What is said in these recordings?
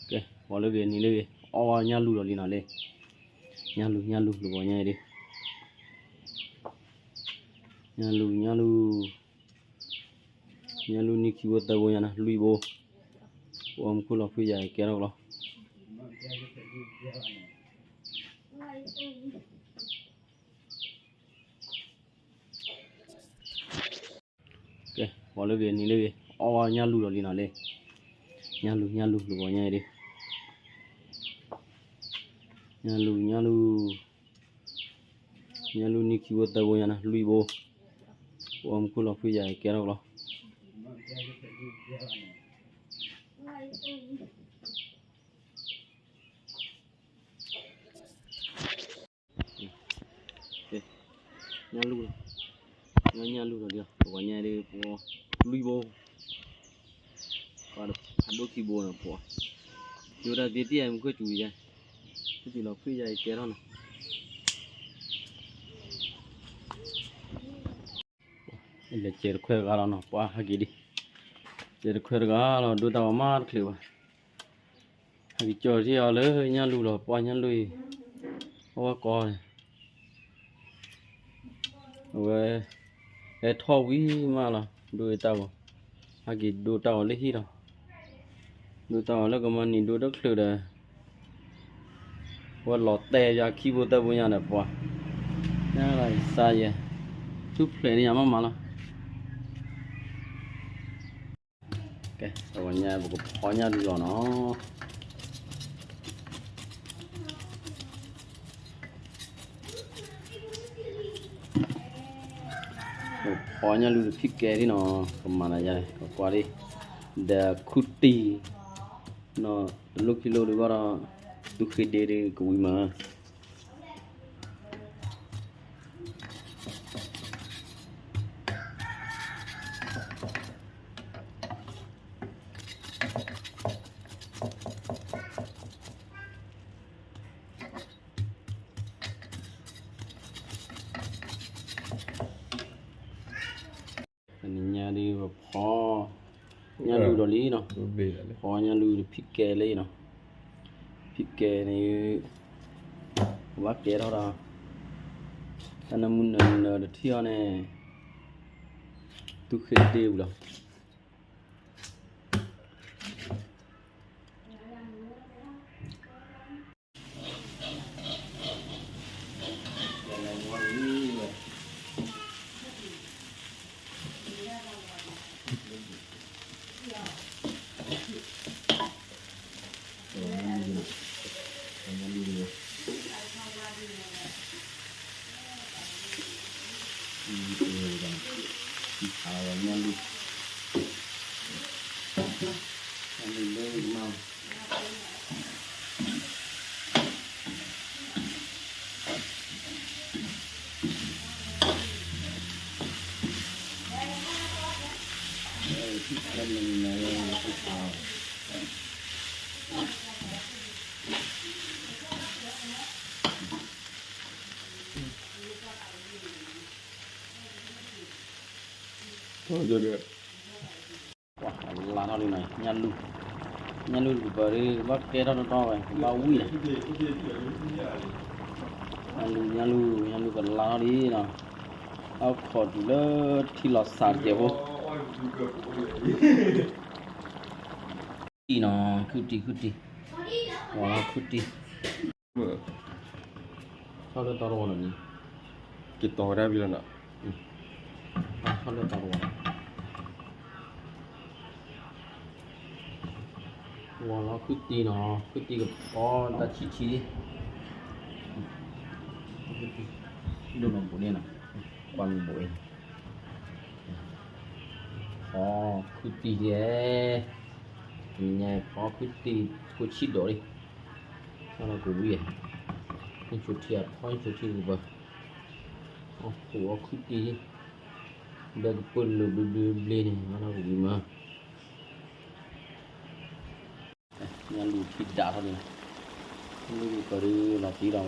ကဲ ပှၤလၢဂ့ၤနံၤလၢဂ့ၤ အီၣ်ဝဲညၣ်လူၢ်လီၤလံနီၤလံ, ညၣ်လူၢ် ညၣ်လူၢ် လၢပှၤညၣ်အံၤဒ်, ညၣ်လူၢ် ညၣ်လူၢ်, ညၣ်လူၢ်နံၣ်ခံဘိသၢဘိညါနီၤ လွံၢ်ဘိ, ပှၤမူခိၣ်လီၤဖှံယၤကဲထီၣ်ကလီၤ. ကဲ ပှၤလၢဂ့ၤနံၤလၢဂ့ၤ အီၣ်ဝဲညၣ်လူၢ်လီၤလံနီၤလံ, ညၣ်လူၢ် ညၣ်လူၢ် လၢပှၤညၣ်အံၤဒ်, ညၣ်လူၢ် ညၣ်လူၢ်, ညၣ်လူၢ်နံၣ်ခံဘိသၢဘိညါနီၤ လွံၢ်ဘိ, ပှၤမူခိၣ်လီၤဖှံယၤကဲထီၣ်ကလီၤ. ညၣ်လူၢ်လီၤ, ညၣ်လူၢ်လီၤဒ်, ပှၤညၣ်ဒ်ပှၤ, လွံၢ်ဘိ, ပှၤဖးဒိၣ်ခံဘိနီၤပှၤ, ယိၤတၢ်သ့တံၢ်ယမူခိၣ်စူၤယဲ, ဖုတံၢ်လီၤဖှံယၤအံၤကဲထီၣ်နီၤ. လဲၤစဲးတခွဲးတဂၤလီၤနီၤ ပှၤဟဲက့ၤဒ်, စဲးတခွဲးတဂၤလီၤ ဒိၣ်တၢ်ဝဲမးတချုးဘၣ်, ဟဲက့ၤကၠီထံၣ်အီၤလၢညၣ်လူၢ်လီၤ ပှၤညၣ်လူၢ်အံၤ, အဝဲကီန့ၣ် အဝဲ ဟဲထီၣ်ဝံၤမးလီၤ ဒိၣ်တၢ်ဂီၤ, ဟဲက့ၤဒိၣ်တၢ်ဂီၤလၢဟံၣ်လီၤ, ဒိၣ်တၢ်ဂီၤလၢကမၤနံၤဒိၣ်တချုးဒီး ဝဲလီၤတဲာ်ယၤခံဘိသၢဘိညါဒီးပှၤ, နစါယဲ, ထူၣ်ဖျဲးန့ၢ်ယၤမးမးလီၤ. ကဲ တဝဲညါပကဖီညၣ်လူၢ်လီၤနီၤ. ပဖီညၣ်လူၢ်တဖံးကဲဒ်နီၤ, ကမၤနၤယါ ကကွၢ်ဒ်, ဒီးခူတံၢ်, နီၤတလိၣ်ခံလိၣ်ဒ်ဘၣ်ဒီး, သူဃ့ဒ့ဒ်ကဝံၤမး. တနံၤညါဒ်ပဖီ, ညၣ်လူၢ်ဒီးလံနီၤ, ဖီညၣ်လူၢ်တဖံးကဲလၢနီၤ, ဖံးကဲန့ၣ်, ဘၣ်ကဲထီၣ်ဒီး, တၢ်နၢမူနၢနၢတထံၣ်အီၤန့ၣ်, သူဃ့ဒ့ဝံၤလီၤ. လါထီၣ်လံနီၤ ညၣ်လူၢ်, ညၣ်လူၢ်တကပၤဒ် ဘၣ်ကဲထီၣ်တတီဝဲ ဘၣ်ဝံၣ်လီၤ. ညၣ်လူၢ် ညၣ်လူၢ် ညၣ်လူၢ်ကလါထီၣ်လံနီၤ, အခိးတုၤလၢထံလီၤစှၤတကဲးဖိ တံၢ်နီၤ ခုတံၢ် ခုတံၢ်, ဝါလီၤခုတံၢ်, ထီၣ်လၢတီတဝီနီၤ, က့ၤတီဝဲဒၣ်ဘံလီၤနီၤ, ထီၣ်လၢတီတဝီ, ဝါလီၤခုတံၢ်နီၤ ခုတံၢ်ကဖီတၢ်ဆံးဆံး, ဒိၣ်နီၤဘူးန့ၣ်နီၤ, ကွၢ်မ့ၢ်ဘူးအံၤ ဖီခုတံၢ်ယဲ, မ့ၢ်ညါဖီခုတံၢ်ဖိဆံးဒီးလံ, မၤလီၤကဝံၤ, ဟံၣ်ဆိထံအဖီဟံၣ်ဆိထံတကပၤ, အီၣ်ခိးအီၣ်ခုတံၢ်, ဒီးကပၢၢ်လိာ်ဘျ့ဘျ့ဘျ့န့ၣ် မၤလီၤကဝံၤမး. ညၣ်လူၢ်ထံဒၣ်ထီၣ်န့ၣ်, ညၣ်လူၢ်ကပၤဒ်လီၤတံၢ်လီၤ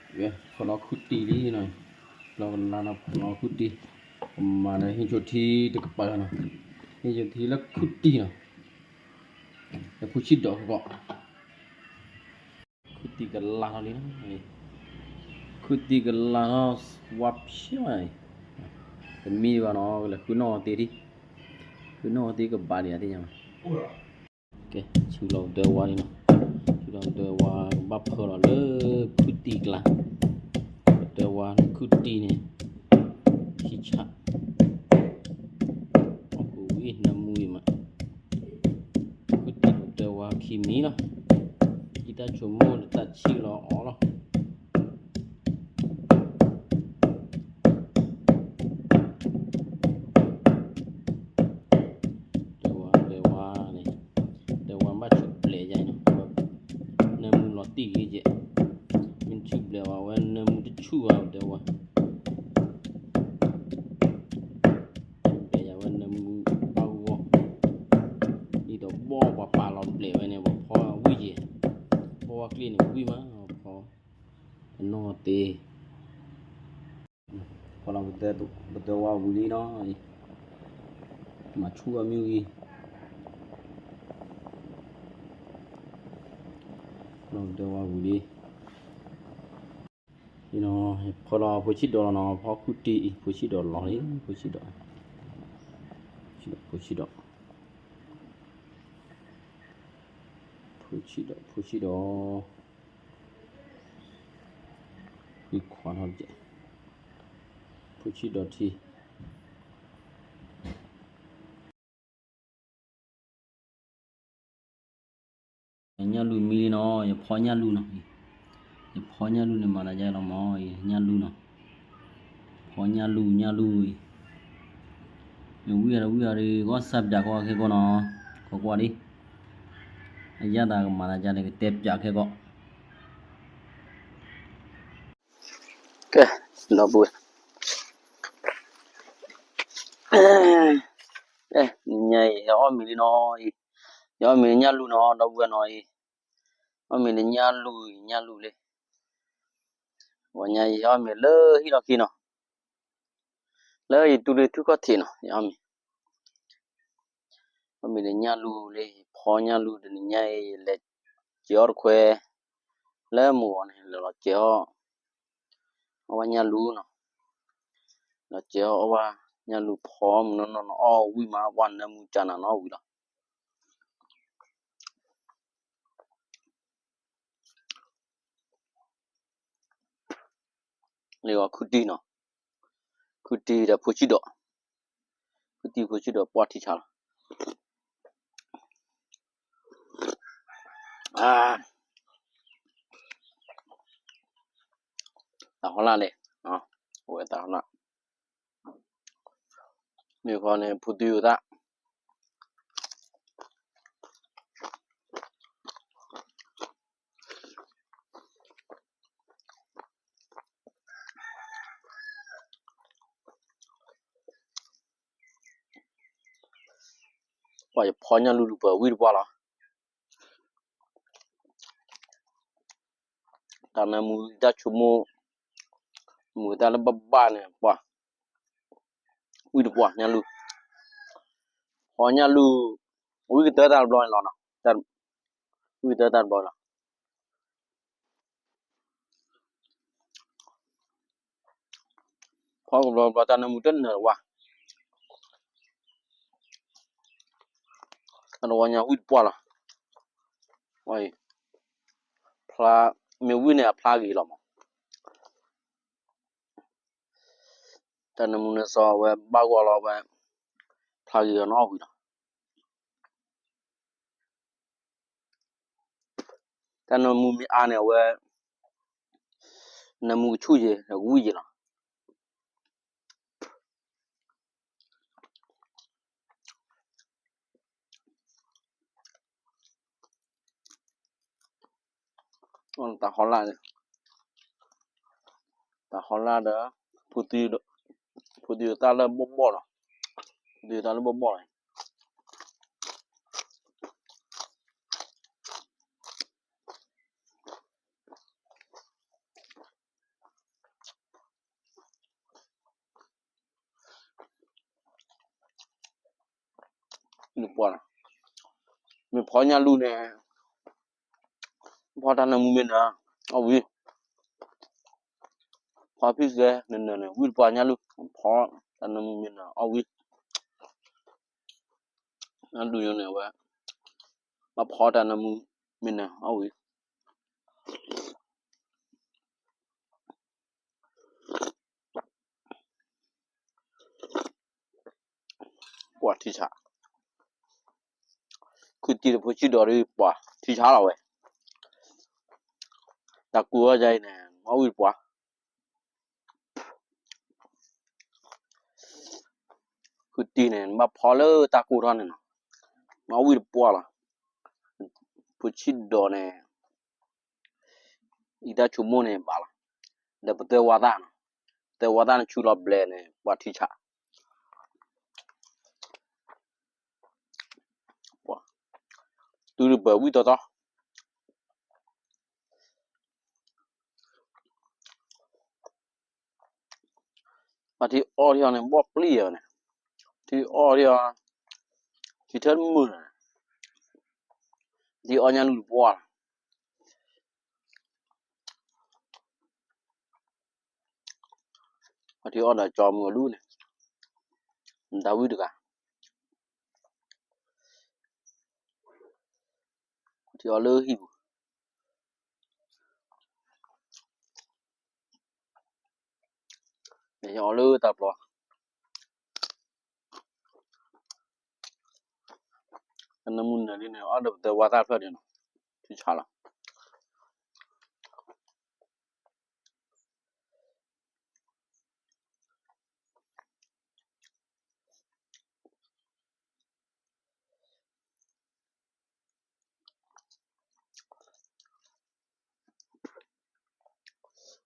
ဝဲ ဖီလီၤခုတံၢ်လံနီၤ, လီၤကလါနီၤ ဖီလီၤခုတံၢ်, ကမၤဒီးဟံၣ်ဆိထံတကပၤနီၤ, ယထံၣ်လၢခုၣ်တံၢ်နီၤ, လၢဖိဆံးဒီးကီး, ခုၣ်တံၢ်ကလၢ်ထီၣ်လံနီၤ, ခုၣ်တံၢ်ကလၢ်ထီၣ်ဝါဖျဲးဝဲ, တမံဘၣ်နီၤ ကလဲၤဃုနီၣ်အီၤသ့ဒံး, ဃုနီၣ်အီၤသ့ကဘၣ်ဒံးဧါသ့ၣ်ညါဘၣ်. ကဲ ဆူလီၤပဒၢဝါလံနီၤ, ဆူလီၤပဒၢဝါ ကဘၣ်ဖၢလီၤလၢခုၣ်တံၢ်ကျါ, ပဒၢဝါလၢခုၣ်တံၢ်န့ၣ် ခံဆၣ်, အီၣ်ကဝံၣ်နၢမူအံၤမး, ခုၣ်တံၢ်ပဒၢဝါခံမံၤလီၤ, ဒ်တၢ်ဆိကမိၣ်ဒီးတၢ်ဆံၣ်လီၤအီၤလီၤ. ဒၢဝါ ဒၢဝါန့ၣ်, ဒၢဝါဘၣ်ဆူၣ်ဘျဲးယါနီၤ, နၢမူလီၤတံၢ်ဂ့ၤကဲ, မ့ၢ်ဆူၣ်ဘျဲးဝဲ ဝဲနၢမူတဆူၣ်ဘၣ် ဒၢဝါ, ဆူၣ်ဘျဲးယါဝဲနၢမူဘၣ်ဂီၢ်, ဒ်သိးဘီၣ်ပှၤပာ်လီၤဘျဲးဝဲန့ၣ် ပှၤဖီဝံၣ်ကဲ, ဘီၣ်ဝါကျ့ၣ်န့ၣ်ဝံၣ်မး ဖီ ပနီၢ်သ့, ဖီလီၤပဒၢဝါဝံၤလံနီၤ, မၤဆူၣ်အီၤမ့ၢ်ဂ့ၤ, ဖီလီၤပဒၢဝါဝံၤလံ, ဖီလီၤဖိဆံးဒီးလီၤနီၤ, ဖီခုၣ်တံၢ်အံၤ ဖိဆံးဒီးလီၤလံ, ဖိဆံးဒီး, ဖိဆံးဒီး, ဖိဆံးဒီး, ဖိဆံးဒီး ခွံခွါထီၣ်တကဲ, ဖိဆံးဒီးထံ, ညၣ်လူၢ်မံလံနီၤ, ယဖီညၣ်လူၢ်နီၤ, ယဖီညၣ်လူၢ်န့ၣ် မၤသးဒ်လဲၣ်မး, ညၣ်လူၢ်နီၤ, ဖီညၣ်လူၢ် ညၣ်လူၢ်အံၤ, ယဝံၣ်အီၤတဝံၣ်အီၤဒီး ကီၢ်စၢ်ပၠးကီၢ်ခဲကီၢ်နီၤ, ကကွၢ်ဒံး, အယၣ်သးကမၤသးဒ်လဲၣ် ကတဲပၠးခဲကီၢ် ကဲ, ဒီပုၢ်ဝဲၢ်, ကဲ, နံၤညါအံၤ ယအီၣ်မ့ၤလံနီၤအံၤ, ယအီၣ်မ့ၤညၣ်လူၢ်နီၤ ဒီပုၢ်ဝဲၢ်နီၤအံၤ, အီၣ်မ့ၤန့ၣ်ညၣ်လူၢ်အံၤ ညၣ်လူၢ်လံ, ဝဲညါအံၤ ယအီၣ်မ့ၤလၢဟံၣ်လီၢ်ခံနီၤ, လၢယတူၢ်လၢထူၣ်ခီၣ်ထံးနီၤ ယအီၣ်မ့ၤ အီၣ်မ့ၤန့ၣ်ညၣ်လူၢ်လံ, ဖီညၣ်လူၢ်တနံၤညါအံၤ ယလဲၤစဲးအီၣ်တခွဲ, လၢမုၢ်ဂီၤန့ၣ် လဲၤလီၤစဲးအီၣ်, အီၣ်ဘၣ်ညၣ်လူၢ်နီၤ, လီၤစဲးအီၣ် အီၣ်ဘၣ်ညၣ်လူၢ်ဖီမုၢ်နီၢ်နီၢ် နအီၣ်ဝံၣ်မး ပှၢ်နၢမူကနၤနီၢ်ဝံၤလီၤ လၢခုၣ်တံၢ်နီၤ, ခုၣ်တံၢ်ဒီးဖိဆံးဒီး, ခုၣ်တံၢ်ဖိဆံးဒီးပှၢ်ထံဆါလီၤ, တၢ်ဟီလၢ်န့ၣ်, အဝဲတၢ်ဟီလၢ်, မ့ၢ်ဃီန့ၣ် ဖိသုယိာ်သၣ် ပှၤယဖီညၣ်လူၢ်လူၢ်ပှၤဝံၣ်တပှၢ်လီၤ, တၢ်နၢမူတၢ်ဆိကမိၣ်, မူတၢ်လၢဘၣ်ဘၣ်န့ၣ် ပှၤ ဝံၣ်တပှၢ်ညၣ်လူၢ်, ဖီညၣ်လူၢ်, ဝံၣ်ကတၢၢ်တၢ်တဘျီန့ၣ်လီၤနီၤ, ဝံၣ်ကတၢၢ်တၢ်တဘျီလီၤ ဖီကဘျီဘျီတၢ်နၢမူတနၢၤဝါ, တၢ်တဝီညါဝံၣ်တပှၢ်လီၤ, ဖျါ, မ့ၢ်ဝံၣ်န့ၣ်အဖျါဂ့ၤလီၤမး, တၢ်နၢမူနၢစီအဝဲဘၣ်ဂီၢ်လီၤဝဲ, ဖျါဂ့ၤလီၤနီၢ်ဝံၤလီၤ တၢ်နၢမူမ့ၢ်အါန့ၣ် အဝဲ နၢမူကဆူၣ်ယဲၤ ကဝံၣ်ယဲၤလီၤ. တၢ်ဟီလၢ်, တၢ်ဟီလၢ်ဒီး ဖိသၣ်, ဖိသၣ်တၢ်လၢဘီၣ်ဘီၣ်လီၤ, ဖိသၣ်တၢ်လၢဘီၣ်ဘီၣ်လီၤ. တၢ်ဟီလၢ်ဒီး ဖိသၣ်တၢ်လၢဘီၣ်ဘီၣ်လီၤ. ဝံၣ်တပှၢ်လီၤ. မ့ၢ်ဖီညၣ်လူၢ်န့ၣ်, ဖီတၢ်နၢမူမ့ၢ်နၢၤ, အီၣ်ဝံၣ်, ဖီဖံၣ်ဃဲနၢၤနၢၤန့ၣ် ဝံၣ်တပှၢ်ညၣ်လူၢ်, ဖီတၢ်နၢမူမ့ၢ်နၢၤ အီၣ်ဝံၣ်, ညၣ်လူၢ်ယိန့ၣ် အဝဲ, ဘၣ်ဖီတၢ်နၢမူမ့ၢ်နၢၤ အီၣ်ဝံၣ် ပှၤထံဆး, ခုတံၢ်ဒီးဖိဆံးဒီးဒုး ပှၤထံဆးလီၤဝဲ, တၢ်ကူၣ်အီၣ်ဒ်အံၤန့ၣ် အီၣ်ဝံၣ်တပှၢ်, ခုတံၢ်န့ၣ် နဘၣ်ဖီလၢတၢ်ကိၢ်ထီၣ်န့ၣ်နီၤ, နအီၣ်ဝံၣ်တပှၢ်လီၤ, ဖိဆံးဒီးန့ၣ် အံၤတၢ်ဆိကမိၣ်န့ၣ်ဘၣ်လီၤ, ဒီးပသၢဝါသၣ်နီၤ, ပသၢဝါသၣ်န့ၣ်ဆူလီၤဘျဲၣ်န့ၣ် ပှၤထံဆး, တုၤတပၢၢ်ဝံၣ်တီတီ ပှၤထံအီၣ်ထံအီန့ၣ် ဘီၣ်ပျံၤအီၤန့ၣ်, ထံအီၣ်ထံအီ, ထံထၢတမုာ်န့ၣ်, ထံအီၣ်ညၣ်လူၢ်တပှၢ်လီၤ, ပှၤထံအီၣ်ဒီးကၠီမုၢ်အလူန့ၣ်, နတၢ်ဝံၣ်တဂၤ, ထံအီၣ်လၢဟံၣ်ပူၤ အီၣ်လၢတၢ်ပျီ, နမုၢ်နၤဒ်န့ၣ် အီၣ်ဒီးပသၢဝါသၣ်ဖျၢၣ်ဒ်နီၤ, ထံဆးလီၤ,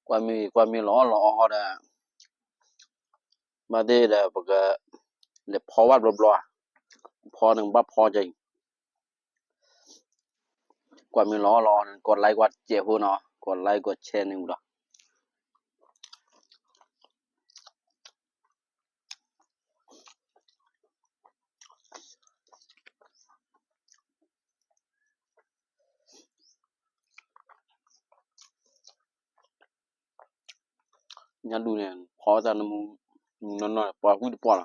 ကွၢ်မ့ၢ်ကွၢ်မ့ၢ်လီၤအီၣ်လီၤအီၣ်ဒီး, ဘၣ်သ့ၣ်ဒီးပကလဲၤဖီဝဲဘျီဘျီဧါ, ဖီန့ၣ်ဘၣ်ဖီကၢအံၤ, ကွၢ်မ့ၢ်လီၤအီၣ်လီၤအီၣ်န့ၣ် ကိးlikeကွၢ်စဲးဖိနီၤ, ကိးlikeကွၢ်shareန့ၣ်ဝံၤလီၤ. ညၣ်ဒူၣ်န့ၣ် ဖီတၢ်နၢမူ, နီၢ်နီၢ်ပှၤဝံၣ်တပှၢ်လီ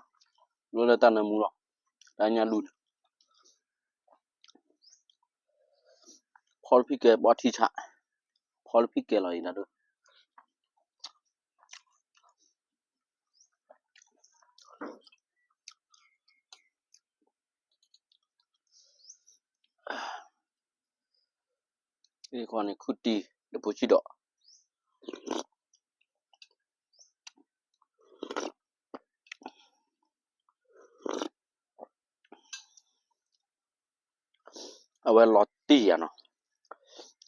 ၤ, လၢလၢတၢ်နၢမူလီၤ, တၢ်ညၣ်ဒူၣ်န့ၣ် ဖီတဖံးကဲဘီထံဆး, ဖီတဖံးကဲလီၤအံၤဒၣ်ဒိၣ် အံၤဃီန့ၣ် ခုတံၢ်ဒီးဖိဆံးဒီး အဝဲလီၤတံၢ်ယၤနီၤ,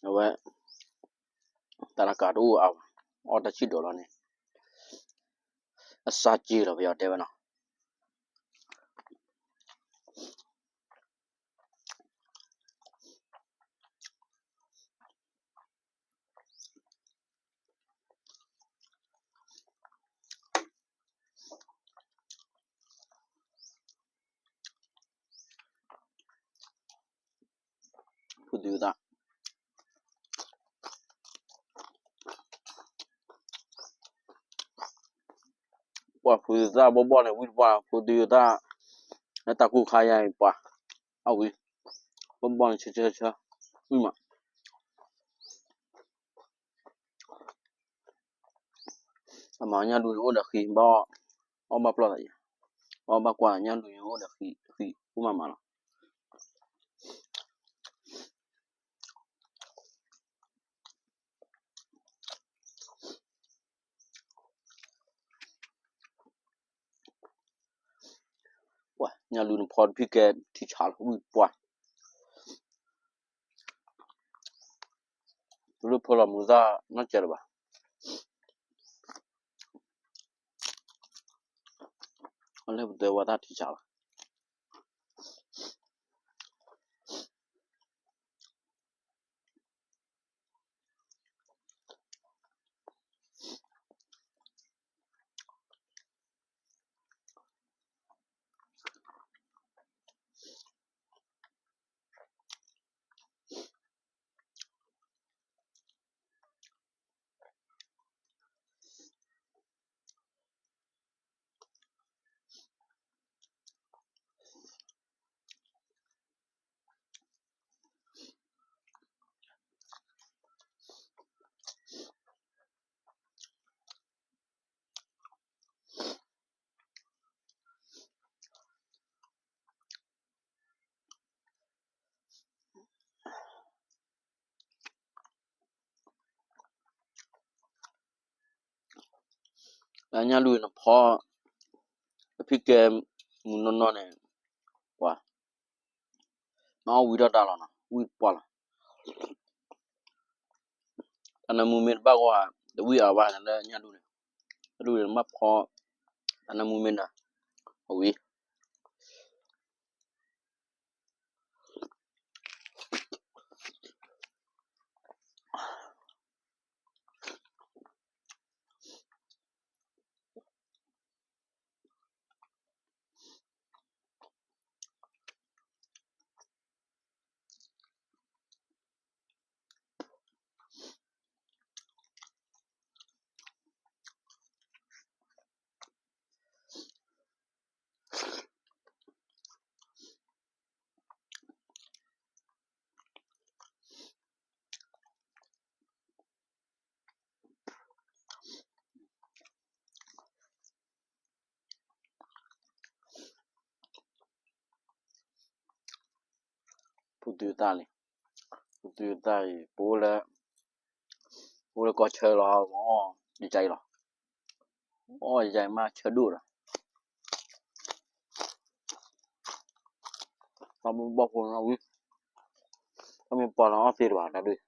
အဝဲ တၢ်တကးတအိၣ်အါ, အီၣ်တၢ်ဆံၣ်ဒီးလီၤန့ၣ် အစၢ်က့ၤလီၤ ပယီၤတဲဝဲနီၤ. ဖိဒုးသၣ်, ပှၤဖိဒုးသၣ်ဘီဘီန့ၣ် ဝံၣ်တပှၢ် ဖိဒုးသၣ်, လၢတၢ်ကူၣ်ခါယါအံၤပှၤ, အဝံၣ်, ဘီဘီန့ၣ်ဆၢဆၢဆၢ, ဝံၣ်မး အမၤညၣ်ဒူန့ၣ်အိၣ်ဒီးဃံ, ဘၣ်အီၣ်ဘၣ်ပျီၢ်သးယါ, ဘၣ်အီၣ်ဘၣ်ကွၢ်ညၣ်ဒူန့ၣ်အိၣ်ဒီးဃံ, ဃံအိၣ်မးမးလီၤ. ပှၤညၣ်ဒူန့ၣ်ဖီတဖံးကဲထံဆးလီၤ ဝံၣ်ပှၢ်, ပလၢဖီလီၤမုာ်သၣ်နီတစဲးလၢၤဘၣ်. အလၢပတဲဝဲသၣ်ထံဆးလီၤ. ပ ညၣ်ဒူၣ်နဖီ, တဖံးကဲမုၢ်နီၢ်နီၢ်န့ၣ်, ပှၤ, နအီၣ်ဝံၤထီၣ်တၢ်လီၤနီၤ, ဝံၣ်တပှၢ်လီၤ. တၢ်နၢမူမ့ၢ်တဘၣ်ဂီၢ်ဧါ, တဝံၣ်အါဘၣ်န့ၣ်လၢညၣ်ဒူၣ်န့ၣ်, ညၣ်ဒူၣ်န့ၣ်နဘၣ်ဖီ, တၢ်နၢမူမ့ၢ်နၤ, အဝံၤ ပူၤတုၤသၣ်လံ, ပူၤတုၤသၣ်အံၤ ပအိၣ်လၢ, ပအိၣ်လၢကီၢ်ဆၢလီၤ, အီၣ်ယယံၤလီၤ, အီၣ်ယယံၤမးဆၢဒိၣ်ဒီး, တၢ်မ့ၢ်ဘၣ်ဖိနီၤဝံၤ, တၢ်မ့ၢ်ပှၤလီၤအီၣ်သ့တဘၣ်တၢ်ဒုး အီၣ်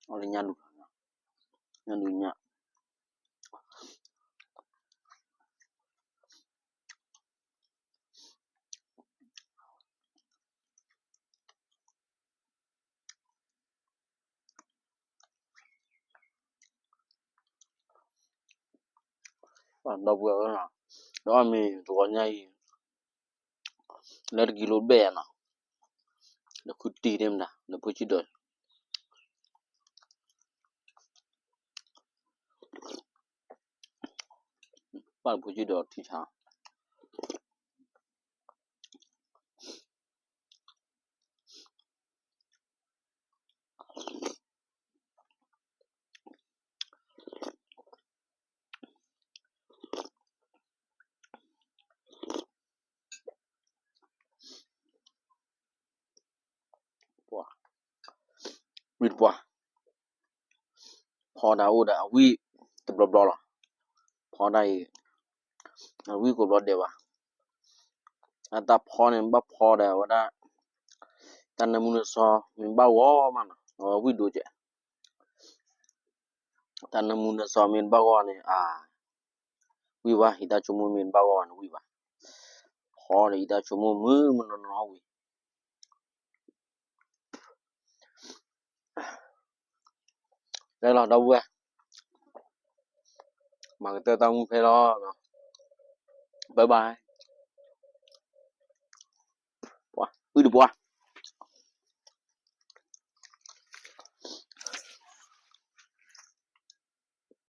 လၢညၣ်ဒူၣ်, ညၣ်ဒူၣ်ညၣ် ဒီပုၢ်ဝဲၢ်ဧၢ, ဒီးအီၣ်မ့ၤတဂီၤညါအံၤ, လၢတကံလိဘ့ၣ်နီၤ, ဒီးခုတံၢ်န့ၣ်မတၤ ဒီးဖိဆံးဒီး, ပၢ်ဒီးဖိဆံးဒီးထံဆါ ဝံၣ်တပှၢ်, ဖီဒၣ်အိၣ်ဒီးအဝံၣ်တဘျီဘျီလီၤ. ဖီဒၣ်အံၤ အဝံၣ်ကိးဘျီဒဲးဘၣ်. အတၢ်ဖီန့ၣ် ဘၣ်ဖီဒီးဝဲဒၣ် တၢ်နၢမူနစီမ့ၢ်ဘၣ်ဂီၢ်မးနီၤ အဝံၣ်ဒိၣ်ကဲး. တၢ်နၢမူနစီမ့ၢ်တဘၣ်ဂီၢ်န့ၣ် အဝံၣ်ဘၣ်, ယတၢ်ဆိကမိၣ်မ့ၢ်တဘၣ်ဂီၢ်န့ၣ်ဝံၣ်ဘၣ်. ဖီန့ၣ်ယတၢ်ဆိကမိၣ်မ့ၢ်မ့ၢ်နီၢ်နီၢ်ဝံၣ် ကဲလီၤ ဒီပုၢ်ဝဲၢ်, မၤကတၢၢ်တၢ်မူဖဲလီၤ. Bye bye. ဝံၣ်တပှၢ်.